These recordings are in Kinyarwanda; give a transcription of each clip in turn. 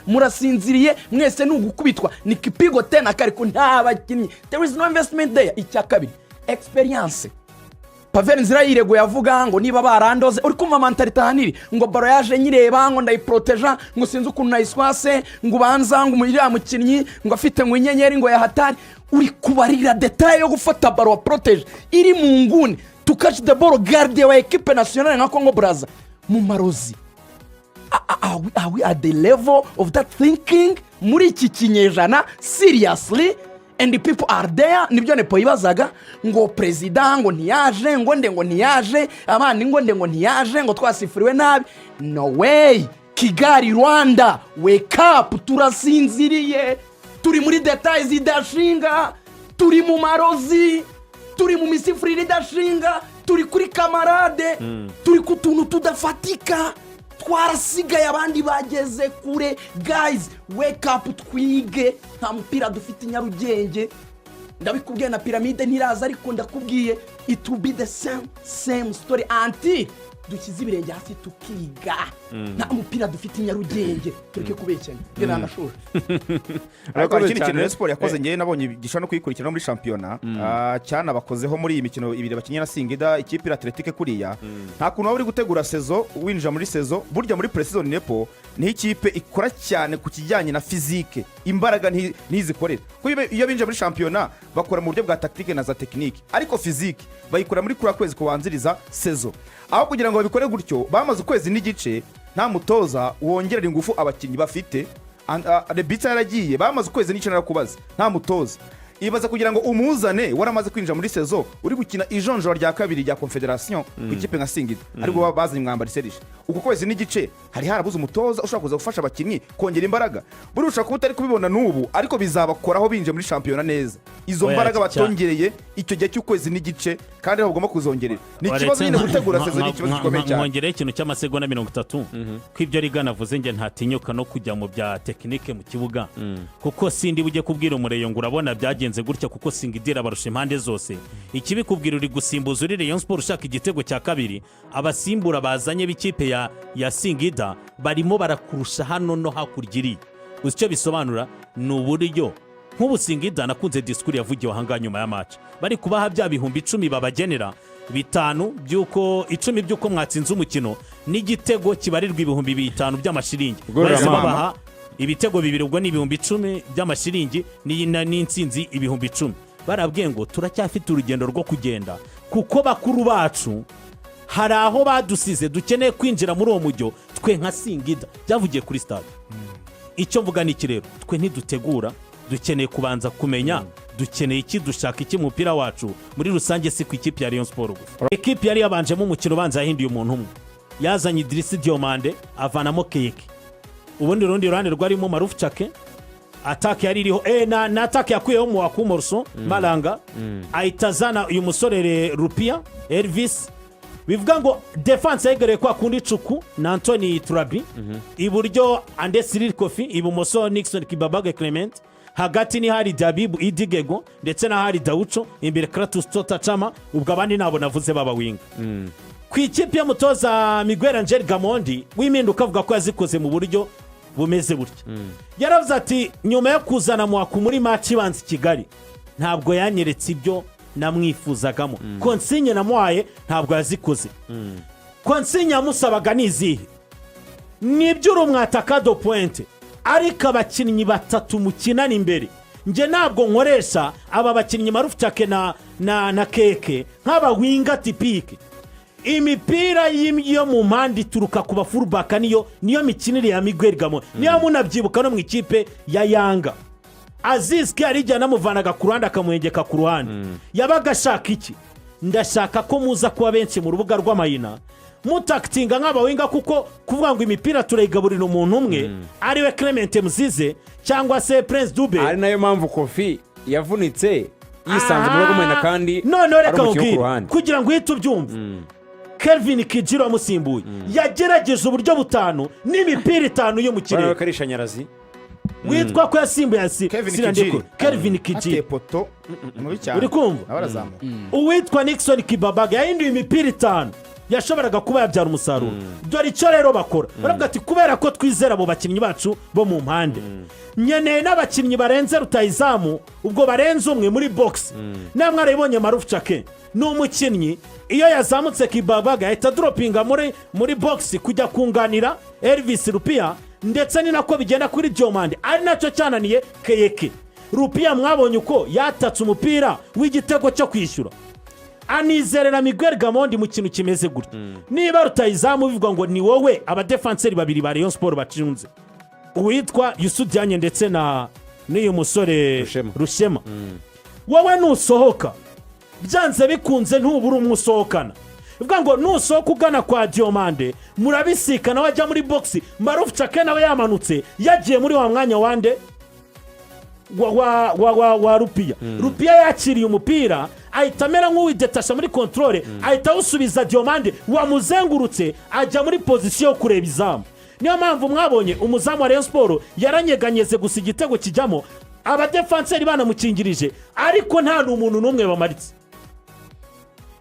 Murasinziriye mwese, ni ugukubitwa, ni kipigo tena kariko, nta bakinnyi, there is no investment there. Icya kabiri, experience. Pavel Nzira yireguye avuga ngo niba barandoze, uri kumva mentalité ahanini, ngo ballon yaje nyireba, ngo ndayiporoteja, ngo sinzi ukuntu nayiswase, ngo ubanza ngo uriya mukinnyi ngo afite ngo inyenyeri ngo yahatari. Uri kubarira détail yo gufata ballon wa poroteje iri mu nguni, to catch the ball, gardien wa équipe nationale nka Congo Brazza mu marozi. Are we at the level of that thinking muri iki kinyejana, seriously? And the people are there. Nibyo Nepo yibazaga, ngo perezida ngo ntiyaje, ngo nde ngo ntiyaje, abandi ngo nde ngo ntiyaje, ngo twasifuriwe nabi. No way! Kigali, Rwanda, wake up! Turasinziriye, turi muri détails zidashinga, turi mu marozi, turi mu misifurire idashinga, turi kuri camarade, turi ku tuntu tudafatika. Twarasigaye, abandi bageze kure. Guys, wake up, twige. Nta mupira dufite i Nyarugenge, ndabikubwiye. Na Piramide ntiraza, ariko ndakubwiye, it will be the same story until dushyize ibirenge hasi tukiga. Nta mupira dufite i Nyarugenge, tureke kubeshyanya. Njye nanashoje. Ariko hari Urakoze ikindi kintu cyane. Rayon Sport yakoze, ngewe nabonye gishobora no kuyikurikira no muri shampiyona. Cyanabakozeho muri iyi mikino ibiri bakinnye na Singida, ikipe iri athlétique kuriya. Nta kuntu waba uri gutegura saison, winjira muri saison. Burya muri pre-season, Nepo, niho ikipe ikora cyane ku kijyanye na physique, imbaraga ntizikorera. Kuko iyo binjiye muri shampiyona bakora mu buryo bwa tactique na za technique, ariko physique bayikora muri kuriya kwezi kubanziriza saison. Aho kugira ngo babikore gutyo, bamaze ukwezi n'igice nta mutoza wongerera ingufu abakinnyi bafite. Rebitsa yaragiye, bamaze ukwezi n'igice, narakubaza, nta mutoza. Ibaza kugira ngo umuzane waramaze kwinjira muri saison, uri gukina ijonjora rya kabiri rya Confederation ku ikipe nka Singida, ariko baba bazanye Mwambari Serge. Uku kwezi n'igice hari harabuze umutoza ushobora kuza gufasha abakinnyi kongera imbaraga. Buriya ushobora kuba utari kubibona n'ubu, ariko bizabakoraho binjiye muri shampiyona neza, izo Oya, mbaraga batongereye icyo gihe cy'ukwezi n'igice, kandi aho bagomba kuzongerera. Ni ikibazo nyine, gutegura saison ni ikibazo gikomeye cyane. Nkongereho ikintu cy'amasegonda 30 ko ibyo Rigana avuze, njye ntatinyuka no kujya mu bya technique mu kibuga, kuko sindi bujye kubwira umureyo ngo urabona byagenze gutya, kuko Singidira barusha impande zose. Ikibikubwira, uri gusimbuza, uri Rayon Sport ushaka igitego cya kabiri, abasimbura bazanye b'ikipe ya Singida barimo barakurusha hano no hakurya iriya. Uzi icyo bisobanura? Ni uburyo nk'ubu Singida, nakunze discours yavugiwe ahangaha nyuma ya match, bari kubaha bya 10,000 babagenera, bitanu by'uko, 10 by'uko mwatsinze umukino, n'igitego kibarirwa 5000 by'amashiringi. Bahise babaha ibitego bibiri, ubwo ni 10,000 by'amashiringi n'intsinzi 10,000. Barabwiye ngo turacyafite urugendo rwo kugenda, kuko bakuru bacu hari aho badusize, dukeneye kwinjira muri uwo mujyo twe nka Singida. Byavugiye kuri stade. Icyo mvuga ni iki rero? Twe ntidutegura, dukeneye kubanza kumenya dukeneye iki, dushaka iki mu mupira wacu muri rusange, si ku ikipe ya Rayon Sport gusa. Ekipi yari yabanjemo umukino ubanza yahinduye umuntu umwe, yazanye Idrissa Diomande, avanamo Keke. Ubundi urundi ruhande rwarimo Marufu Cake. Attaque yari iriho na attaque yakuyeho mu wakumoroso Maranga, ahita azana uyu musore Rupia Elvis. Bivuga ngo défense yegereye kwa kundi, Cuku na Antoni Turabi iburyo, Ande Cyril Kofi ibumoso, Nixon Kibabage Clement hagati, ni hari Dabibu Idigego ndetse na hari Dauco imbere, Kratos Tota Chama. Ubwo abandi ntabwo navuze baba winger. Ku ikipe y'umutoza Miguel Angel Gamondi w'impinduka, avuga ko yazikoze mu buryo bumeze butya. Yaravuze ati nyuma yo kuzana Mwaku muri match ibanza i Kigali, ntabwo yanyeretse ibyo namwifuzagamo. Consigne namuhaye ntabwo yazikoze. Consigne yamusabaga ni izihe? Nibyo, uri umwataka de pointe, ariko abakinnyi batatu mukinana imbere, njye ntabwo nkoresha aba bakinnyi Marufu Cake na Keke nk'aba winger typique. Imipira yo mu mpande ituruka ku ba fullback, niyo mikinire ya Miguel Gamo. Niyo munabyibuka no mu ikipe ya Yanga, Aziz Ki hari igihe anamuvanaga ku ruhande akamuhengeka ku ruhande. Yabaga ashaka iki? Ndashaka ko muza kuba benshi mu rubuga rw'amayina, mutakitinga nk'aba winger, kuko kuvuga ngo imipira turayigaburira umuntu umwe, ariwe Clement Muzize cyangwa se Prince Dube. Ari nayo mpamvu Kofi yavunitse yisanze mu rugo rw'amahina kandi Noneho ari reka umukinnyi wo ku nkubwire, ruhande. kugira ngo uhite ubyumve, Kelvin Kijiro wamusimbuye yagerageje uburyo butanu n'imipira itanu yo mu urabona kirere. ko ari ishanyarazi. Witwa ko yasimbuye Kevin Sirandeko. Kijiri. Kelvin Ateye Kijiri. poto mubi cyane. Uri kumva? Nawe arazamuka. Uwitwa Nixon Kibabaga yahinduye imipira itanu. Yashoboraga kuba yabyara umusaruro. Dore icyo rero bakora, baravuga ati: "Kubera ko twizera abo bakinnyi bacu bo mu mpande, nkeneye n'abakinnyi barenze rutayizamu, ubwo barenze umwe muri box." Namwe mwarabibonye, Marufu Cake ni umukinnyi iyo yazamutse kibabaga ahita droppinga muri box kujya kunganira Elvis Rupia, ndetse ni nako bigenda kuri Diomande, ari nacyo cyananiye Keyeke. Rupia mwabonye uko yatatse umupira w'igitego cyo kwishyura, anizerera Miguel Gamondi mu kintu kimeze gutya. Niba rutayizamu bivuga ngo ni wowe abadefanseri babiri ba Rayon Sports bacunze, uwitwa Youssou Diagne ndetse na n'uyu musore Rushema. Rushema, wowe nusohoka byanze bikunze ntubura umwe usohokana. Bivuga ngo nusohoka ugana kwa Diomande murabisikana, wajya muri box, Marufu Cake nawe yamanutse yagiye muri wa mwanya wande wa Rupiya. Rupiya yakiriye umupira ahita amera nk'uwidetasha muri contrôle, ahita awusubiza Diomande wamuzengurutse, ajya muri position yo kureba izamu. Niyo mpamvu mwabonye umuzamu wa Rayon Sports yaranyeganyeze gusa, igitego kijyamo, abadefanseri banamukingirije, ariko nta n'umuntu n'umwe bamaritse.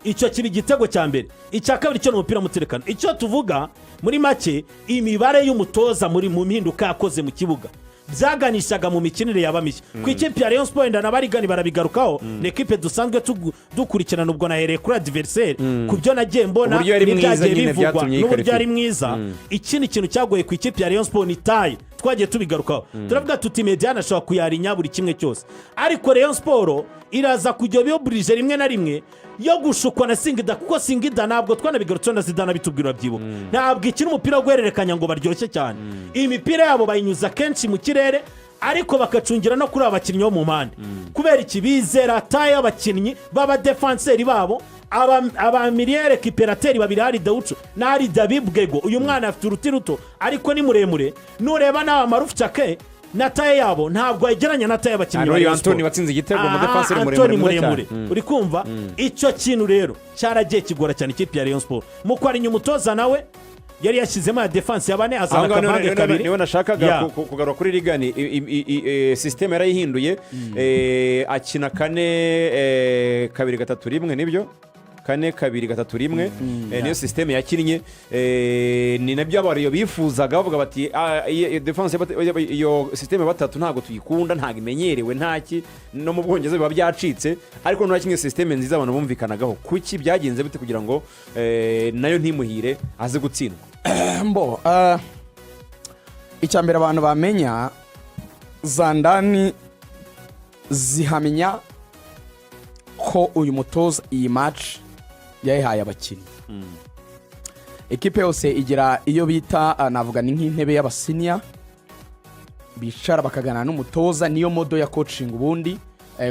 Icyo kiba igitego cya mbere. Icya kabiri cyo ni umupira muterekano. Icyo tuvuga muri make, imibare y'umutoza muri mu mpinduka yakoze mu kibuga byaganishaga mu mikinire yaba mishya ku ikipe ya Rayon Sports. Wenda n'abarigani barabigarukaho, ni ekipe dusanzwe dukurikirana. Ubwo nahereye kuri adversaire, ku byo nagiye mbona Uburyo yari mwiza n'ibyagiye nyine bivugwa byatumye n'uburyo yiqualifia. yari mwiza. Ikindi kintu cyagoye ku ikipe ya Rayon Sports ni taille. Twagiye tubigarukaho, turavuga tuti médiane ashobora kuyarinya buri kimwe cyose, ariko Rayon Sports iraza kujya biyoburije rimwe na rimwe yo gushukwa na Singida, kuko Singida ntabwo twanabigarutseho na Zidane bitubwira, byibuka, ntabwo ikina umupira wo guhererekanya ngo baryoshye cyane. Imipira yabo bayinyuza kenshi mu kirere, ariko bakacungira no kuri aba bakinnyi bo mu mpande. Kubera iki? Bizera taille y'abakinnyi b'abadefanseri babo, aba milieu récupérateur babiri, hari Dawucu n'ahari Dabibwego. Uyu mwana afite uruti ruto ariko ni muremure. Nureba n'aba Marufu Cake na taille yabo, ntabwo yegeranya na taille y'abakinnyi ba n'uyu Rayon Antoni Sports. watsinze igitego, Aha, umudefanseri Antoni muremure mwiza muremure. cyane. Uri kumva icyo kintu rero cyaragiye kigora cyane ikipe ya Rayon Sports. Mu kwarinya, umutoza nawe yari yashyizemo ya défense ya bane, azana Aho ngaho akavange kabiri. niwe nashakaga kugarura kuri Rigani. Système yarayihinduye, akina 4 2 3 1, nibyo, 4 2 3 1. Niyo système yakinnye. Ni nabyo abariyo bifuzaga, bavuga bati: "Ah, iyo défense iyo système ya batatu ntabwo tuyikunda, ntabwo imenyerewe, ntaki no mu Bwongereza biba byacitse." Ariko noneho yakinnye système nziza abantu bumvikanagaho. Kuki byagenze bite kugira ngo nayo ntimuhire, aze gutsindwa? Mbo icya mbere abantu bamenya, zandani zihamya ko uyu mutoza iyi match yayihaye abakinnyi. Ekipe yose igira iyo bita navuga ni nk'intebe y'abasenior bicara bakaganira n'umutoza. Niyo model ya coaching ubundi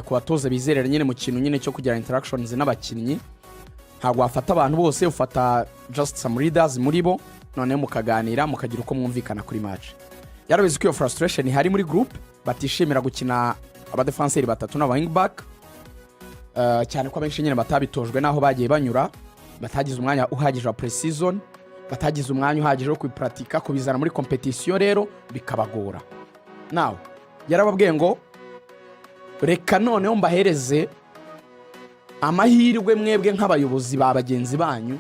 ku batoza bizerera nyine mu kintu nyine cyo kugira interactions n'abakinnyi. Ntabwo wafata abantu bose, ufata just some leaders muri bo, noneho mukaganira, mukagira uko mwumvikana kuri match. Yarabizi ko iyo frustration ihari muri group, batishimira gukina abadefanseri batatu n'aba wing back, cyane ko abenshi nyine batabitojwe n'aho bagiye banyura, batagize umwanya uhagije wa pre-season, batagize umwanya uhagije wo kubiparatika, kubizana muri competition rero bikabagora. Nawe yarababwiye ngo: "Reka noneho mbahereze amahirwe, mwebwe nk'abayobozi ba bagenzi banyu,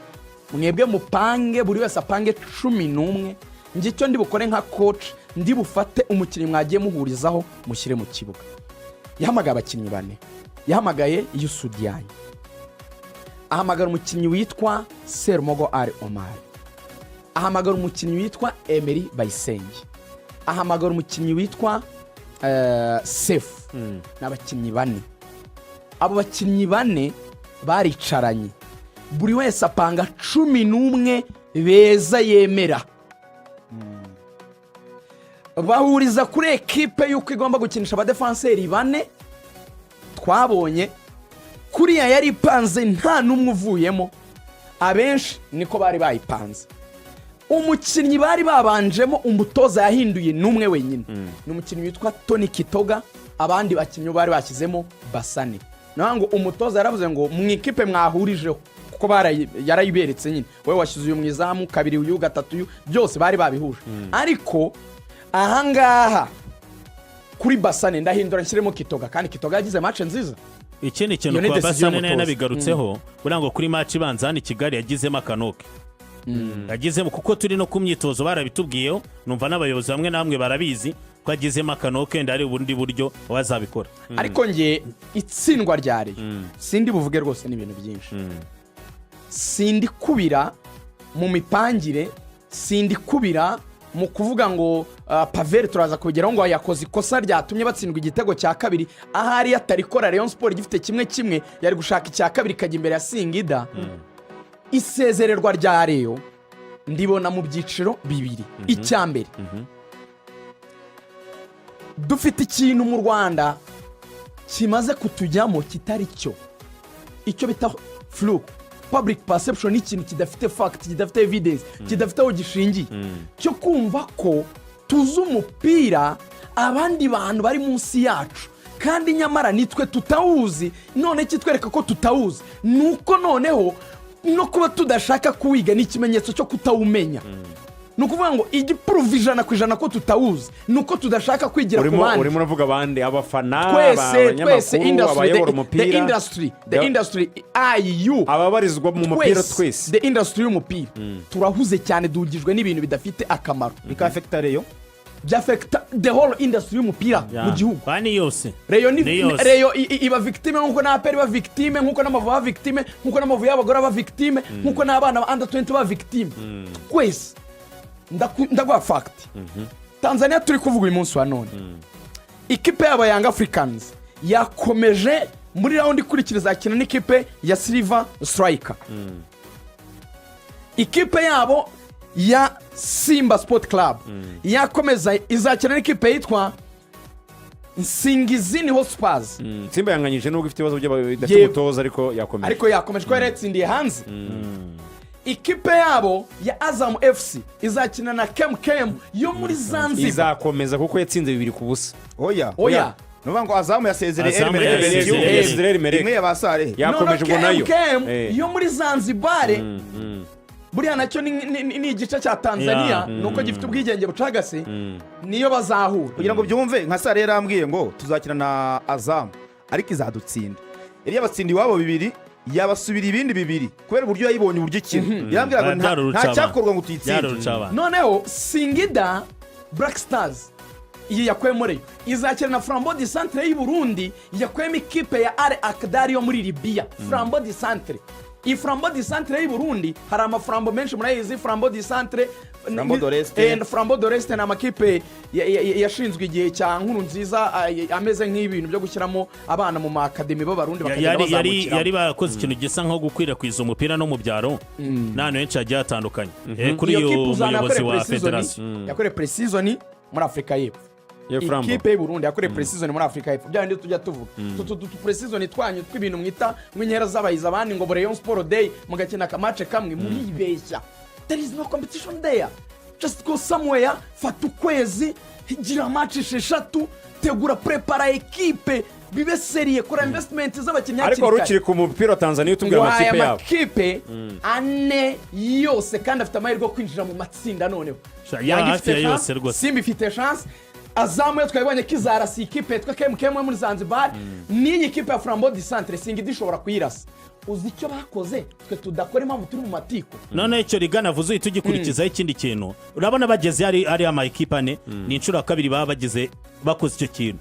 mwebwe mupange, buri wese apange 11. Njye icyo ndi bukore nka coach, ndi bufate umukinnyi mwagiye muhurizaho mushyire mu kibuga." Yahamagaye abakinnyi bane. Yahamagaye Youssou Diagne, ahamagara umukinnyi witwa Serumogo Ali Omar, ahamagara umukinnyi witwa Emery Bayisenge, ahamagara umukinnyi witwa Sefu. Ni abakinnyi bane. Abo bakinnyi bane baricaranye, buri wese apanga 11 beza yemera, bahuriza kuri ekipe y'uko igomba gukinisha abadefanseri bane. Twabonye kuriya yari ipanze, nta n'umwe uvuyemo, abenshi niko bari bayipanze. Umukinnyi bari babanjemo umutoza yahinduye n'umwe wenyine, ni umukinnyi witwa Tony Kitoga. Abandi bakinnyi bari bashyizemo Basane. Naho ngo umutoza yaravuze ngo: "Mu ikipe mwahurijeho," kuko yarayiberetse nyine, wowe washyize uyu mu izamu kabiri, uyu gatatu, uyu, byose bari babihuje, "ariko ahangaha kuri Basane ndahindura nshyiremo Kitoga." Kandi Kitoga yagize match nziza. Ikindi kintu, Iyo ni kwa decision Basane nayo y'umutoza. nabigarutseho, buriya ngo kuri match ibanza hano i Kigali yagizemo akanoke, yagizemo, kuko turi no ku myitozo barabitubwiyeho, numva n'abayobozi bamwe na bamwe barabizi ko agizemo akanoke, wenda ari ubundi buryo bazabikora. Ariko nge itsindwa rya Rayon sindi buvuge rwose, ni ibintu byinshi. Sindi kubira mu mipangire, sindi kubira mu kuvuga ngo Pavelh, turaza kubigeraho, ngo yakoze ikosa ryatumye batsindwa igitego cya kabiri. Ahari atarikora, Rayon Sports gifite 1-1, yari gushaka icya kabiri ikajya imbere ya Singida. Isezererwa rya Rayon ndibona mu byiciro bibiri. Icya mbere, dufite ikintu mu Rwanda kimaze kutujyamo kitari cyo, icyo bita flou public perception, ni ikintu kidafite fact, kidafite evidence, kidafite aho gishingiye, cyo kumva ko tuzi umupira abandi bantu bari munsi yacu, kandi nyamara nitwe tutawuzi. None kitwereka ko tutawuzi ni uko noneho no kuba tudashaka kuwiga ni ikimenyetso cyo kutawumenya. Ni ukuvuga ngo igipuruva 100% ko tutawuzi ni uko tudashaka kwigira ku Urimo bandi. Urimo uravuga abandi, abafana, Twese, twese, abanyamakuru, industry, abayobora the umupira, industry, the industry, iu ababarizwa mu mupira twese. The industry y'umupira, turahuze cyane, duhugijwe n'ibintu bidafite akamaro. Bikafekita Rayon. Byafekita the whole industry y'umupira mu gihugu. Ni yose. Rayon ni Ni yose. Rayon iba victime nk'uko na APR iba victime, nk'uko n'Amavubi aba victime, nk'uko n'Amavubi y'abagore aba victime, nk'uko n'abana ba under 20 baba victime. Twese. Ndaguha fact. Tanzania turi kuvuga uyu munsi wa none, ikipe yabo Young Africans yakomeje muri round ikurikira, izakina n'ikipe ya Silver Striker. Ikipe yabo ya Simba Sport Club yakomeza, izakina n'ikipe yitwa Nsingizini Hotspurs. Simba yanganyije nubwo ifite ibibazo bidafite Yego. umutoza, ariko yakomeje. Ariko yakomeje ko yari yatsindiye hanze. Ikipe yabo ya Azam FC izakina na Kemkem yo muri Zanzibar. Izakomeza kuko yatsinze 2-0. Oya. Oya. Ni ukuvuga ngo Azam yasezereye Azam El Merreikh. yasezereye. Yasezereye El Merreikh. Imwe ya ba Sarehe. Yakomeje ubwo nayo. Kemkem yo muri Zanzibar, buriya nacyo ni igice cya Tanzania, nuko gifite ubwigenge bucagase, niyo bazahura. Kugira ngo byumve, nka Sarehe yarambwiye ngo tuzakina na Azam ariko izadutsinda. Yari yabatsindiye iwabo bibiri, yabasubira ibindi bibiri kubera uburyo yayibonye, uburyo ikina. Yarambwira ngo Byari nta urucabana. cyakorwa ngo tuyitsinde. Byari urucabana. Noneho Singida Black Stars iyi yakuyemo Rayon, izakina na Flambeau du Centre y'i Burundi, yakuyemo ikipe ya Al Akdar yo muri Libiya. Flambeau du Centre, iyi Flambeau du Centre y'i Burundi, hari amaflambo menshi murayizi, Flambeau du Centre, Flambeau de l'Est. Flambeau de l'Est ni amakipe yashinzwe igihe cya Nkuru Nziza, ameze nk'ibintu byo gushyiramo abana mu ma academy b'Abarundi bakagenda Yari bazamukiramo. Yari barakoze ikintu gisa nko gukwirakwiza umupira no mu byaro n'ahantu henshi hagiye hatandukanye. Kuri Iyo uyu kipe uzana muyobozi yakoreye wa pre-season, federasiyo. yakoreye pre-season muri Afurika y'Epfo. Iyo Flambeau. Ikipe y'u Burundi yakoreye pre-season muri Afurika y'Epfo. Bya bindi tujya tuvuga, utu pre-season twanyu tw'ibintu mwita nk'inkera z'abahizi, abandi ngo Rayon Sport Day, mugakina aka match kamwe, muribeshya. There is no competition there. Just go somewhere, fata ukwezi, gira match esheshatu, tegura, prepara ekipe, bibe sérieux, kora investment z'abakinnyi Ariko hakiri wari kare. ukiri ku mupira wa Tanzania, utubwira Ngo aya amakipe yabo. makipe ane yose kandi afite amahirwe yo kwinjira mu matsinda noneho. Ya Yanga hafi ifite ya chance, yose rwose. Simba ifite chance, Azam yo twabibonye ko izarasa ikipe yitwa KMKM yo muri Zanzibar, n'iyi kipe ya Flambeau du Centre Singida ishobora kuyirasa. Uzi icyo bakoze twe tudakora, impamvu turi mu matiku? Noneho icyo Rigana avuze uhita ugikurikizaho ikindi kintu. Urabona bageze ari amakipe ane, ni inshuro ya kabiri baba bageze bakoze icyo kintu.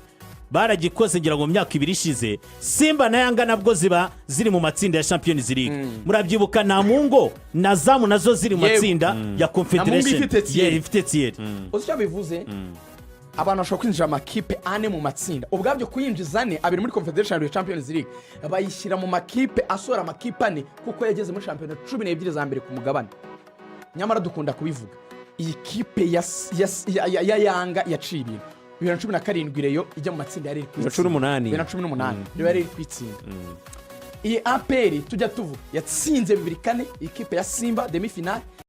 Baragikoze ngira ngo mu myaka 2 ishize, Simba na Yanga nabwo ziba ziri mu matsinda ya Champions League, murabyibuka. Namungo na Azam nazo ziri mu matsinda ya Namungo Confederation. ifite Thierry. Yeah, ifite Thierry. Uzi icyo bivuze? Abantu bashobora kwinjira amakipe ane mu matsinda ubwabyo, kuyinjiza ane, abiri muri Confederation, abiri Champions League, bayishyira mu makipe asohora amakipe ane kuko yageze muri shampiyona 12 za mbere ku mugabane. Nyamara dukunda kubivuga, iyi kipe ya Yanga yaciye ibintu 2017, Rayon ijya mu matsinda yari iri ku itsinda. 2018. 2018 niyo yari iri ku itsinda. Iyi APR tujya tuvuga yatsinze 2-4 ikipe ya Simba demi finale.